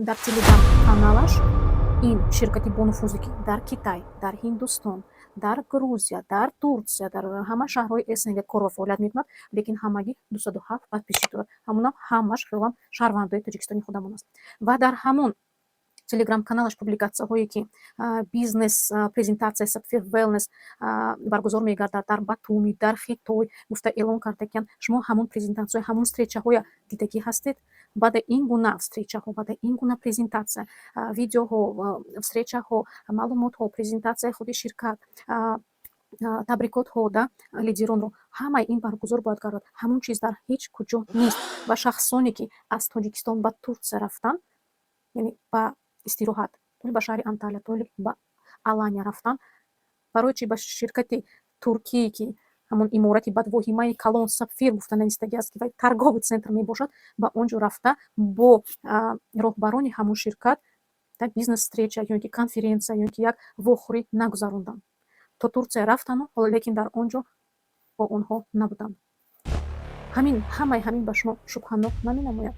Дар Телеграм каналаш ин ширкати бонуфузе, ки дар Китай, дар Ҳиндустон, дар Грузия, дар Турсия, дар ҳама шаҳрҳои СНГ кор ва фаъолият мекунад, лекин ҳамагӣ 207 подписчик дорад. Ҳамонам ҳамаш хелам шаҳрвандои Тоҷикистони худамон аст. Ва дар ҳамон Телеграм-каналаш публикатсияҳое, ки бизнес презентатсия Сапфир Wellness баргузор мегардад дар Батуми, дар Хитой гуфта эълон карда ки шумо ҳамон презентатсияҳои, ҳамон встречаҳоя дидагӣ ҳастед? Баъда ин гуна встречаҳо, баъда ин гуна презентатсия, видеоҳо, встречаҳо, маълумотҳо, презентатсияи худи ширкат, табрикотҳо да лидеронро, ҳамаи ин баргузор бояд гардад. Ҳамон чиз дар ҳеҷ куҷо нест. Ва шахсоне, ки аз Тоҷикистон ба Турсия рафтанд, яъне ба истироҳат, то ба шаҳри Анталия, то ба Алания рафтан, барои чи ба ширкати туркие, ки ҳамон иморати бадвоҳимаи калон Сапфир гуфта навистагӣ аст, ки вай торговый центр мебошад, ба он ҷо рафта, бо роҳбарони ҳамон ширкат як бизнес встреча ё ки конференсия, ё ки як вохӯрӣ нагузаронданд? То Турсия рафтану, лекин дар он ҷо бо онҳо набуданд. Ҳамин ҳамаи ҳамин ба шумо шубҳанок наменамояд?